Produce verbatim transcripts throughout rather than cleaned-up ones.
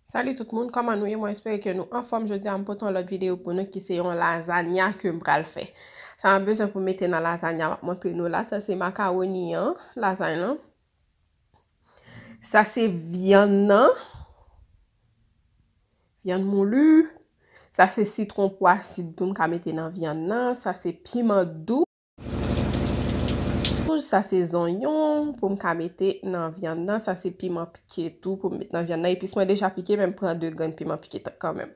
Salut tout moun, kòman nou ye? Mwen espere ke nou anfòm. Jodi a m pote yon lòt videyo pou nou ki se yon lazanya ke m pral fè. Sa m ap bezwen pou mete nan lazanya, m ap montre nou la. Sa se makawoni an, lazany lan. Sa se vyann nan. Vyann moulu. Sa se sitwon, pwa, asid tou m ka mete nan vyann nan. Sa se piman dou. Sa se zonyon pou m ka mete nan vyann nan. Sa se piman pike tou pou m mete nan vyann nan. Epis mwen deja pike, men m pran de grenn piman pike kanmenm.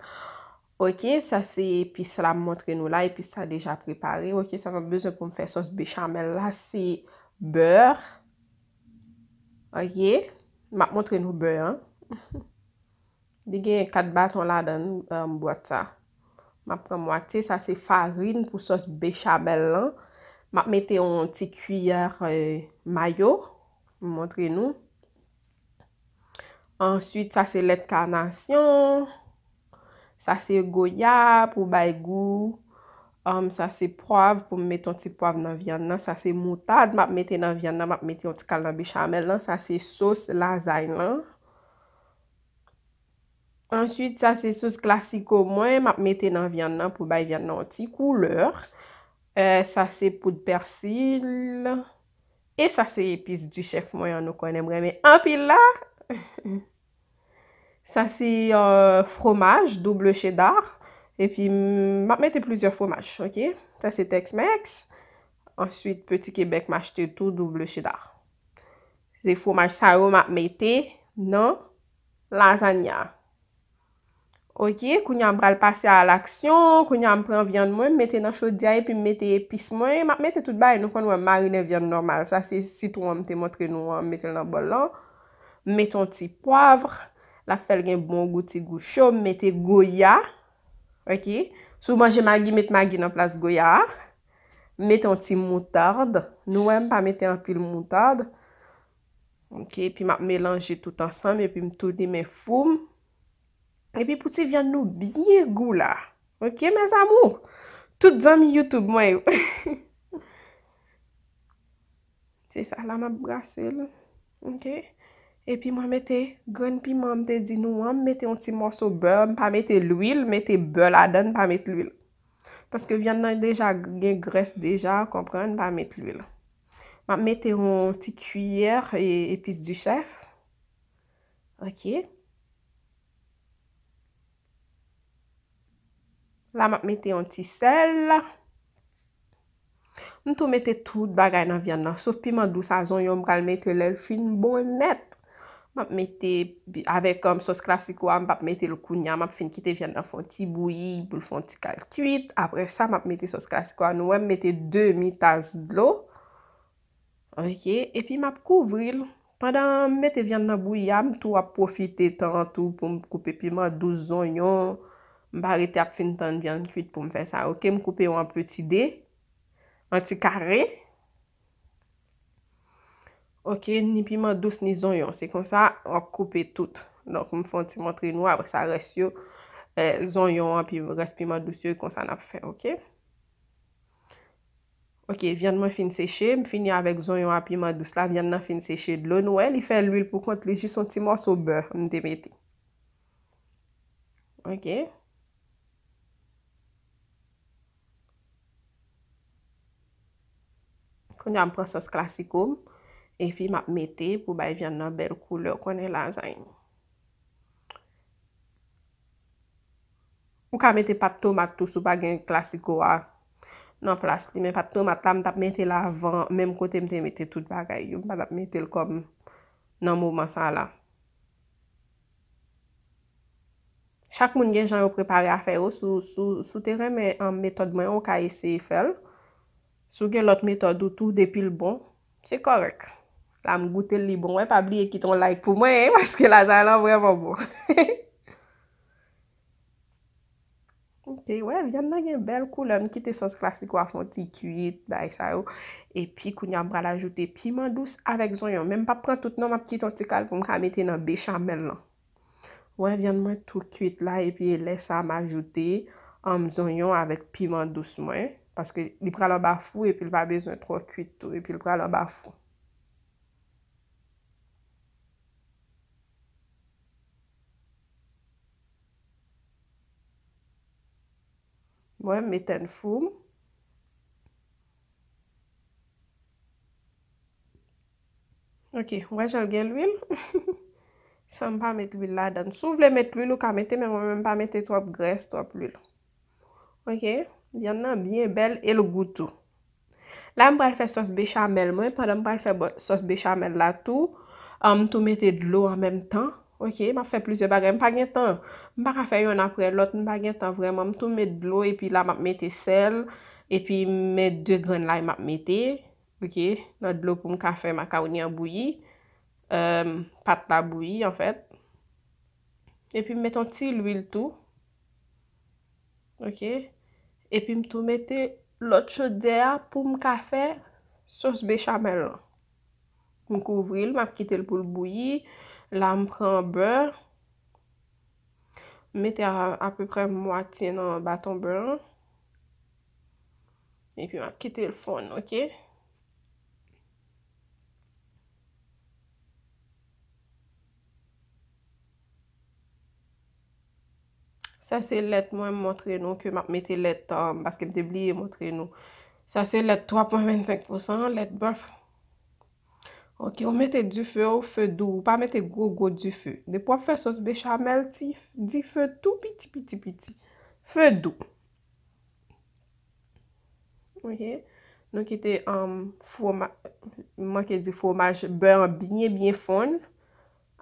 Ok, sa se epis la m montre nou la. Epis sa deja prepare. Ok, sa m ap bezwen pou m fè sòs bechamel la, se bè. Ok, m ap montre nou bè an. Li gen kat baton ladan, um, bwat sa. M ap pran mwatye, sa se farin pou sòs bechamel lan. M ap mete yon ti kiyè, eh, mayo. M montre nou. Answit, sa se lèt kanasyon. Sa se goya pou bay gou. Um, sa se pwav pou m mete yon ti pwav nan vyann nan. Sa se moutad m ap mete nan vyann nan. M ap mete yon ti kal nan bechamel lan. Sa se sos lazany lan. Answit, sa se sos klasiko mwen, m ap mete nan vyann nan pou bay vyann nan yon ti koulè. Eh, sa se poud pèsi. E sa se epis di chèf mwen an, nou konnen m renmen anpil la. Sa se, eh, fromaj double cheddar. Epi, m, m ap mete plizyè fromaj, ok? Sa se Tex-Mex. Answit, Petit Québec m achte tou double cheddar. Se fromaj sa yo m ap mete nan lazanya. Ok, kounye a m pral pase a laksyon. Kounye a m pran vyann mwen, m mete nan chodyè epi m mete epis mwen. M ap mete tout bagay, nou konn wè m marinen vyann nòmal. Sa se sitwon an m te montre nou an, m mete l nan bòl lan. M mete yon ti pwav, l ap fè l gen bon gou, ti gou cho. M mete goya. Ok, si w manje magi, met magi nan plas goya a. M mete yon ti moutad. Nou wè m pa mete anpil moutad. Ok, epi m ap melanje tout ansanm, epi m tou limen fou m. Epi pou ti vyann nou byen gou la. Ok, mes amours? Tout zanmi YouTube mwen yo. Se sa la, m ap brase l. Ok. Epi mwen mete grenn piman, m te di nou an, m mete yon ti mòso bè, m pa mete lwil, mete bè ladan, m pa met lwil. Paske vyann nan deja gen grès deja, konprann, m pa met lwil. M ap mete yon ti kiyè, e, epis di chèf. Ok. La, m ap mete yon ti sèl. M tou mete tout bagay nan vyann nan, sof piman dous a zonyon m pral mete lè l fin bon nèt. M ap mete avèk, um, sòs klasiko a, m p ap mete l kounye a, m ap fin kite vyann nan fè yon ti bouyi pou l fè yon ti kal kwit. Apre sa, m ap mete sòs klasiko a, nou wè m mete demi tas dlo. Ok, epi m ap kouvri l. Pandan m mete vyann nan bouyi a, m tou ap pwofite tan an tou pou m koupe piman dous, zonyon. M pa rete ap fin tann vyann kwit pou m fè sa. Ok, m koupe yo an peti de, an ti kare. Ok, ni piman dous, ni zonyon. Se konsa, w ap koupe tout. Donk, m fè yon ti montre nou, apre sa, rès yo, eh, zonyon an, pi, rès piman dous yo, konsa n ap fè, ok? Ok, vyann mwen fin seche, m fini avèk zonyon a piman dous la, vyann nan fin seche dlo, nou wè, li fè lwil pou kont li, jis yon ti mòso bè m te mete. Ok. Kounye a m pran sòs klasiko m, epi m ap mete pou bay vyann nan bèl koulè, w konnen lazany. Ou ka mete pat tomat tou si w pa gen klasiko a nan plas li, men pat tomat la, m t ap mete l avan, menm kote m te mete tout bagay yo. M pa t ap mete l kòm nan moman sa la. Chak moun gen jan yo prepare afè yo. Si w, si w, si w te renmen, um, metòd mwen an, ou ka eseye fè l. Si w gen lòt metòd ou tou, depi l bon, se kòrèk. La, m goute l, li bon. Wè, pa bliye kite yon like pou mwen, paske lazany lan vrèman bon. Ok, wè, vyann nan gen bèl koulè. M kite sòs klasiko a fè yon ti kwit, bagay sa yo. Epi, kounye a, m pral ajoute piman dous avèk zonyon. Men m p ap pran tout non, m ap kite yon ti kal pou m ka mete nan bechamel lan. Wè, vyann mwen tou kwit la, epi lè sa, m ajoute, um, zonyon avèk piman dous mwen, paske li pral anba fou, epi l pa bezwen twò kwit tou, epi l pral anba fou. Mwen, m etèn fou m. Ok, w wè jan l gen lwil? San m pa met lwil ladan. Si w vle met lwil, ou ka mete, men mwen menm m pa mete twòp grès, twòp lwil. Ok, vyann nan byen bèl e l gou tou. La, m pral fè sòs bechamel mwen. Pandan m pral fè bò-, sòs bechamel la tou, um, m tou mete dlo an menm tan. Ok, m ap fè plizyè bagay. M pa gen tan. M pa ka fè yonn apre lòt. M pa gen tan vrèman. M tou met dlo, epi la, m ap mete sèl. Epi, m met de grenn lay m ap mete. Ok, nan dlo pou m ka fè makawoni an bouyi. Um, pat la bouyi, anfèt. Epi, m met yon ti lwil tou. Ok. Epi m tou mete lòt chodyè a pou m ka fè sòs bechamel lan. M kouvri l, m ap kite l pou l bouyi. La, m pran bè. M mete a, apeprè mwatye nan baton bè an. Epi m ap kite l fonn, ok? Sa se lèt mwen montre nou ke m ap mete lèt, um, paske m te bliye montre nou. Sa se lèt twa pwen vennsenk pousan, lèt bèf. Ok, ou mete dife ou, fe dou. Ou pa mete gwo, gwo dife. Depi w ap fè sòs bechamel, ti f-, dife tou piti, piti, piti. Fe dou. Ok. Nou kite, um, froma-, m manke di fromaj, bè an byen, byen fonn.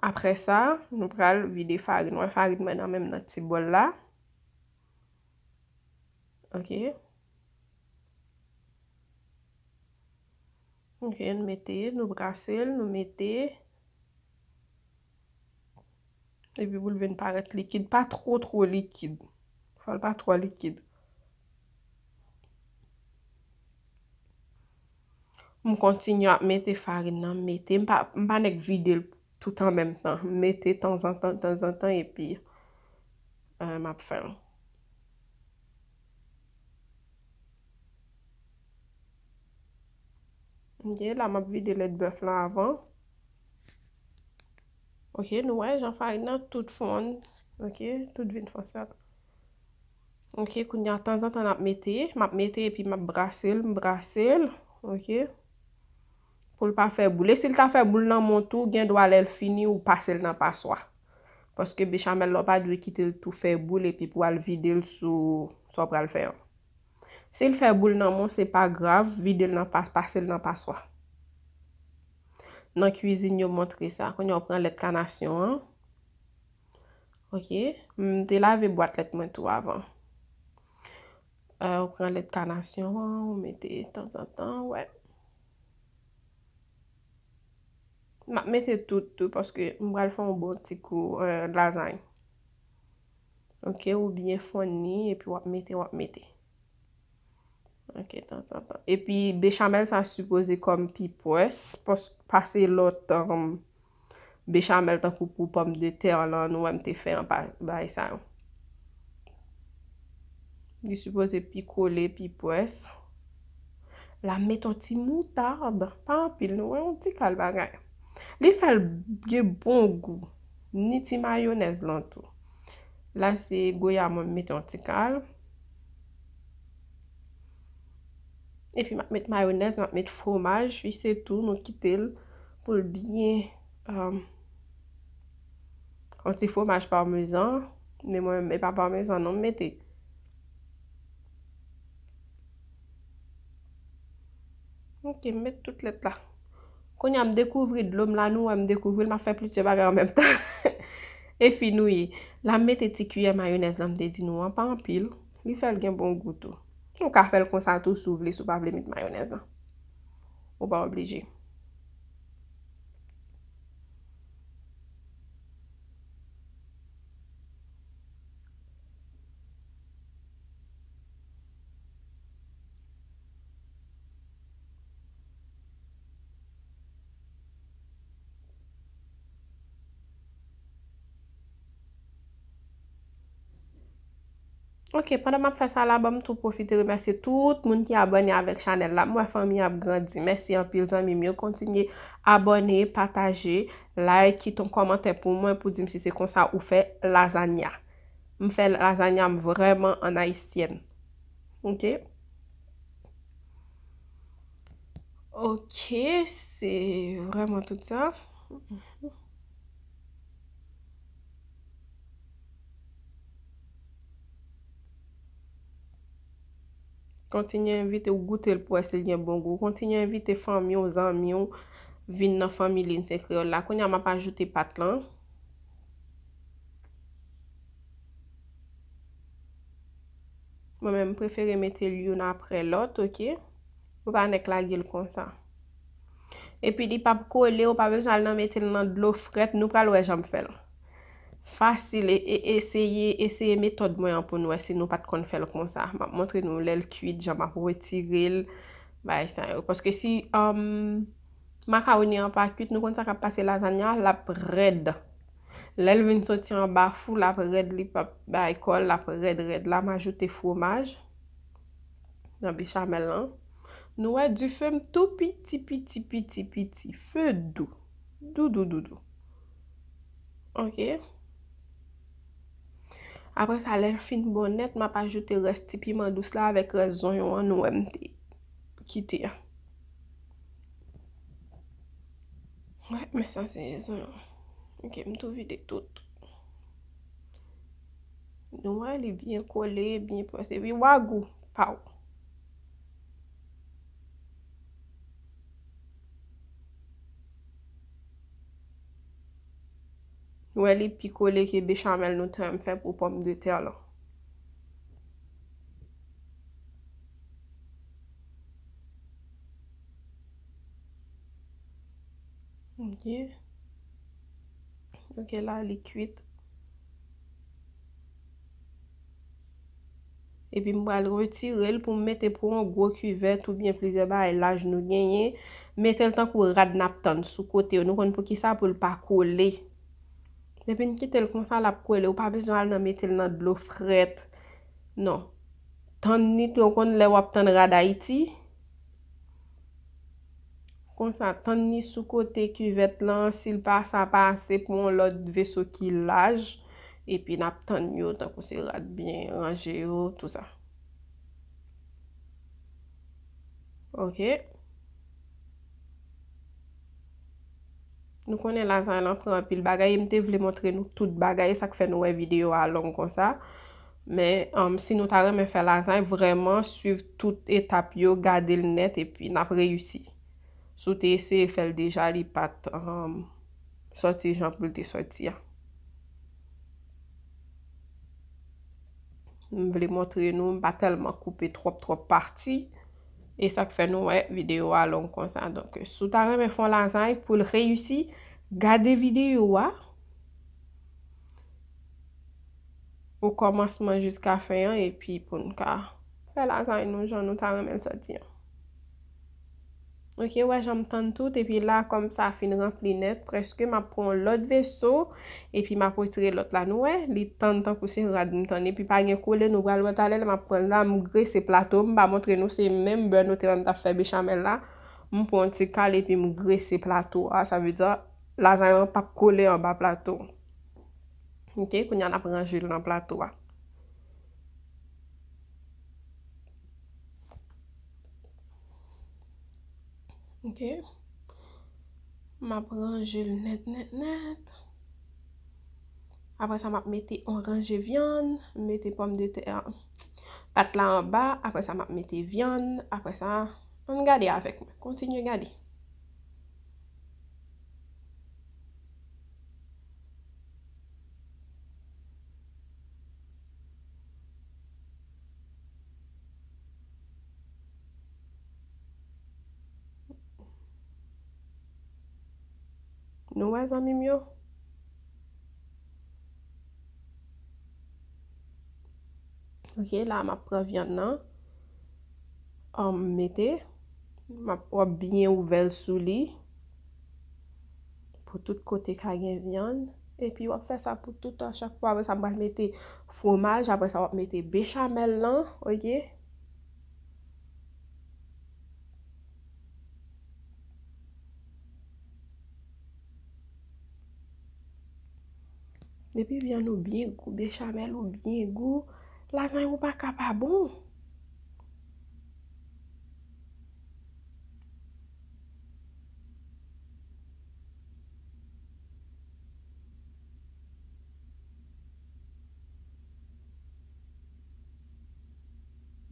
Apre sa, nou pral vide farin. Wè farin mwen nan menm nan ti bòl la. Ok. Ok, nou mete, nou brase l, nou mete. Epi pou l vin parèt likid, pa twò, twò likid. Fò l pa twò likid. M kontinye ap mete farin nan, mete. M pa, m pa nèk vide l tout an menm tan. M mete tanzantan, tanzantan, epi, eh, m ap fè l. Ok, la m ap vide lèt bèf lan avan. Ok, nou wè jan farin nan tout fonn. Ok, tout vin fonn sèl. Ok, kounye a tanzantan n ap mete, m ap mete epi m ap brase l, m brase l. Ok. Pou l pa fè boul. E si l ta fè boul nan men w tou, gen dwa lè l fini, ou pase l nan paswa. Paske bechamel la, w pa dwe kite l tou fè boul epi pou w al vide l sou sa w pral fè an. Si l fè boul nan men w, se pa grav, vide l nan pa-, pase l nan paswa. Nan kwizin yo montre sa. Kounye a w pran lèt kanasyon an. Ok. M te lave bwat lèt mwen tou avan. Eh, ou pran lèt kanasyon an, ou mete tanzantan, wè. M ap mete tout tou paske m pral fè yon bon ti kou, eh, lazany. Ok, ou byen fonn li, epi w ap mete, w ap mete. Ok, tanzantan. Epi, bechamel sa sipoze kòm pi pwès, pòs-, pase lòt, um, bechamel tankou pou pòmdetè lan, nou wè m te fè an pa-, bagay sa yo. Li sipoze pi kole, pi pwès. La m met yon ti moutad, pa anpil, nou wè, yon ti kal bagay. Li fè l gen bon gou, ni ti mayonèz lan tou. La se goya mwen m mete yon ti kal. Epi m ap met mayonèz, m ap met fwomaj, wi se tou, nou kite l pou l byen, um, yon ti fwomaj pamezan, men mwen, e pa pamezan non m mete. Ok, m met tout lèt la. Kounye a m dekouvri dlo m la, nou wè m dekouvri l, m ap fè plizyè bagay an menm tan. E fini wi. La m mete ti kiyè mayonèz la m te di nou an, pa anpil. Li fè l gen bon gou tou. Ou ka fè l konsa tou si w vle, si w pa vle met mayonèz lan. Ou pa oblije. Ok, pandan m ap fè sa la, ban m tou pwofite remèsye tout moun ki abòne avèk chanèl la. M wè fanmi an ap grandi. Mèsi anpil, zanmi m yo. Kontinye abòne, pataje, like, kite yon kòmantè pou mwen pou di m si se konsa ou fè lazanya. M fè lazanya m vrèman an ayisyèn. Ok. Ok, se vrèman tout sa. Kontinye envite w goute l pou wè si l gen bon gou. Kontinye envite fanmi w, zanmi w vin nan fanmi Lindsay Kreyòl la. Kounye a m ap ajoute pat lan. Mwen menm, m prefere mete l youn apre lòt, ok? Pou pa nèk lage l konsa. Epi li p ap kole, ou pa bezwen al nan mete l nan dlo frèt, nou pral wè jan m fè l. Fasil, e, e, eseye, eseye metòd mwen an pou n wè si nou pa t konn fè l konsa. M ap montre nou lè l kuit, jan m ap retire l, bagay sa yo. Paske si, um, makawoni an pa kuit, nou konn sa k ap pase lazanya, l ap rèd. Lè l vin soti anba fou, l ap rèd, li p ap bay kò l, l ap rèd, rèd. La, m ajoute fwomaj nan bechamèl lan. Nou wè dife m tou piti, piti, piti, piti. Fe dou. Dou, dou, dou, dou. Ok. Apre sa, lè l fin bon nèt, m ap ajoute rès ti piman dous la avèk rès zonyon an nou wè m te kite a. Wè, men sa se zonyon. Ok, m tou vide tout. Nou wè, li byen kole, byen pwès. Epi w a gou pa w. Wè, li pi kole ke bechamèl nou te wè m fè pou pòmdetè lan. Ok. Ok, la, li kuit. Epi m pral retire l pou m mete pou yon gwo kivèt oubyen plizyè bagay laj nou genyen. Mete l tankou rad n ap tann sou kote yo. Nou konn poukisa? Pou l pa kole. Depi n kite l konsa, l ap kole. Ou pa bezwen al nan mete l nan dlo frèt. Non. Tann li tou, ou konn lè w ap tann rad Ayiti. Konsa, tann li sou kote kivèt lan, si l pa sa pa ase, pran yon lòt veso ki laj, epi n ap tann yo tankou se rad byen ranje yo, tou sa. Ok. Nou konnen lazany lan pran anpil bagay, e m te vle montre nou tout bagay, e sa k fè nou wè videyo a long konsa. Men, um, si nou ta renmen fè lazany, vrèman swiv tout etap yo, gade l nèt, epi n ap reyisi. Si w te eseye fè l deja, li pa t, um, sòti jan pou l te sòti a. M vle montre nou, m pa tèlman koupe twòp, twòp pati. E sa k fè nou wè videyo a long konsa. Donk, si w ta renmen fè yon lazany pou l reyisi, gade videyo a. Okòmansman jiska fen an, epi pou n ka fè lazany nou jan nou ta renmen l sòti an. Ok, wè jan m tann tout, epi la, kòm sa fin ranpli nèt, prèske m ap pran yon lòt veso, epi m ap retire lòt la. Nou wè, li tann tankou se rad m tann, epi pa gen kole, nou pral wè talè, lè m ap pran l la, m grese plato, m pa montre nou, se menm bè nou te wè m t ap fè bechamèl la, m pran yon ti kal, epi m grese plato a, sa vle di, lazany lan p ap kole anba plato. Ok, kounye a n ap ranje l nan plato a. Ok. M ap ranje l nèt, nèt, nèt. Apre sa, m ap mete yon ranje vyann, m mete pòmdetè, pat la anba, apre sa, m ap mete vyann, apre sa, ann gade avèk mwen, kontinye gade. Nou wè, zanmi m yo? Ok, la, m ap pran vyann nan. An, m mete. M ap, w ap byen ouvè l sou li. Pou tout kote ka gen vyann. Epi w ap fè sa pou tout, a chak fwa. Apre sa, m pral mete fwomaj. Apre sa, w ap mete bechamèl lan. Ok? Depi vyann ou byen gou, bechamèl ou byen gou, lazany ou pa ka pa bon.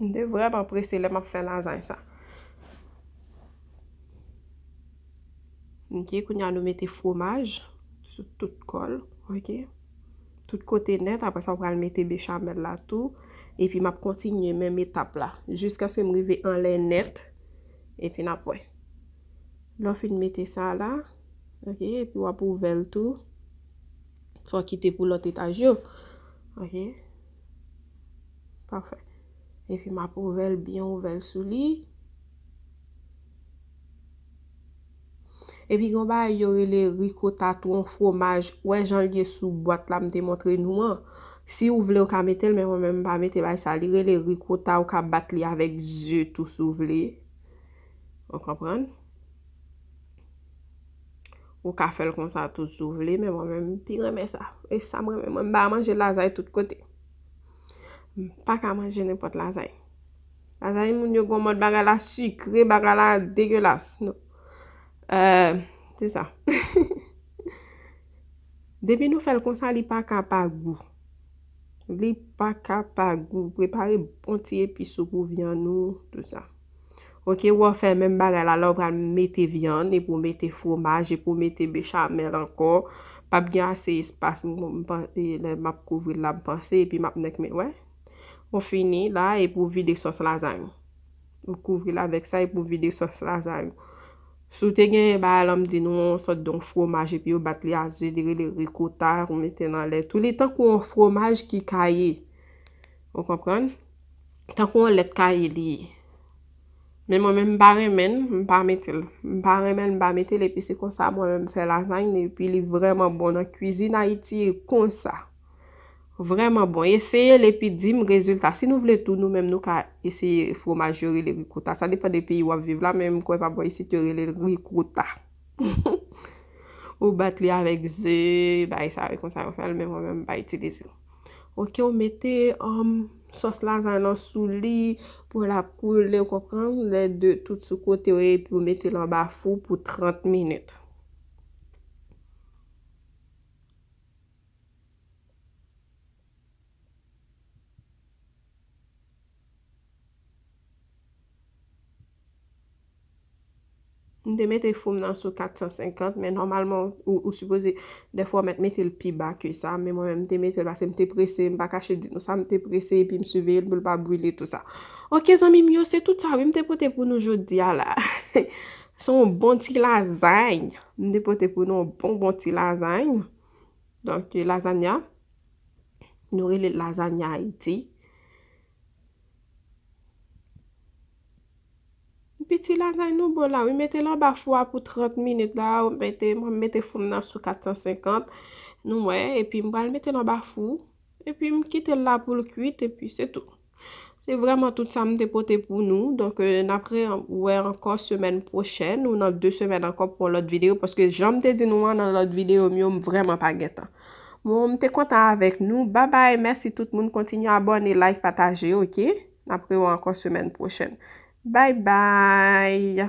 M te vrèman prese lè m ap fè lazay sa. Ok, kounye a nou mete fwomaj sou tout kò l, ok? Tout kote nèt, apre sa w pral mete bechamèl la tou, epi m ap kontinye menm etap la, jiskaske m rive anlè nèt, epi n ap wè. Lè w fin mete sa la, ok, epi w ap ouvè l tou, fò w kite pou lòt etaj yo, ok? Pafè. Epi m ap ouvè l byen ouvè l sou li. Epi gen yon bagay yo rele rikota tou, yon fwomaj. Ou wè jan l ye sou bwat la m te montre nou an. Si w vle, ou ka mete l, men mwen menm m pa mete bagay sa. Li rele rikota, ou ka bat li avèk ze tou si w vle. Ou konprann? Ou ka fè l konsa tou si w vle, men mwen menm m pi renmen sa. E sa m renmen, mwen m pa manje lazay tout kote. M pa ka manje nenpòt lazay. Lazay moun yo gon mòd bagay la sikre, bagay la degelas. Non. Euh, se sa. Depi nou fè l konsa, li pa ka pa gou. Li pa ka pa gou. Prepare bon ti epis ou pou vyann ou, tou sa. Ok, ou fè menm bagay la, la ou pral mete vyann, epi ou mete fwomaj, epi ou mete bechamèl ankò. P ap gen ase espas, m, m pan-, e, lè m ap kouvri l la, m panse, epi m ap nèk men, wè. Ou fini la, epi ou vide sòs lazay. Ou kouvri l avèk sa, epi ou vide sòs lazay. Si w te gen bagay la, m di nou, yon sòt de yon fwomaj, epi yo bat li a ze, li rele rikota, ou mete l anlè. Tou li tankou yon fwomaj ki kaye. Ou konprann? Tankou yon lèt kaye li ye. Men mwen menm, m pa renmen l, m pa mete l. M pa renmen l, m pa mete l, epi se konsa mwen menm m fè lazany, epi li vrèman bon nan kwizin Ayiti, e konsa. Vrèman bon. Eseye l, epi di m rezilta. Si nou vle tou, nou menm, nou ka eseye fwomaj yo rele rikota. Sa depann de peyi w ap viv la, men m kwè pa bò isit yo rele l rikota. Ou bat li avèk ze, bagay sa yo, konsa yo fè l, men mwen menm, m pa itilize l. Ok, ou mete, um, sòs lazany lan sou li, pou l ap koule, ou konprann, lè de tout sou kote yo, epi ou mete l anba fou pou trant minit. M te mete fou m nan sou kat san senkant, men nòmalman, ou, ou sipoze, dèfwa, w mèt mete l pi ba ke sa, men mwen menm, m te mete l paske m te prese, m pa kache di nou sa, m te prese, epi m siveye l pou l pa brile tou sa. Ok, zanmi m yo, se tout sa, wi, m te pote pou nou jodi a la. Se yon bon ti lazany. M te pote pou nou yon bon, bon ti lazany. Donk, lazanya, nou rele l lazanya Ayiti. Epi ti lazany nou bon la, wi, mete l anba fou a pou trant minit la, ou mete, mwen mete fou m nan sou kat san senkant, nou wè, epi m pral mete l anba fou, epi m kite l la pou l kwit, epi se tou. Se vrèman tout sa m te pote pou nou. Donk, euh, n ap rewè ankò semèn pwochèn ou nan de semèn ankò pou yon lòt videyo, paske jan m te di nou an nan lòt videyo m yo, m vrèman pa gen tan. Bon, m te kontan avèk nou. Babay, mèsi tout moun. Kontinye abòne, like, pataje, ok? N ap rewè ankò semèn pwochèn. Babay!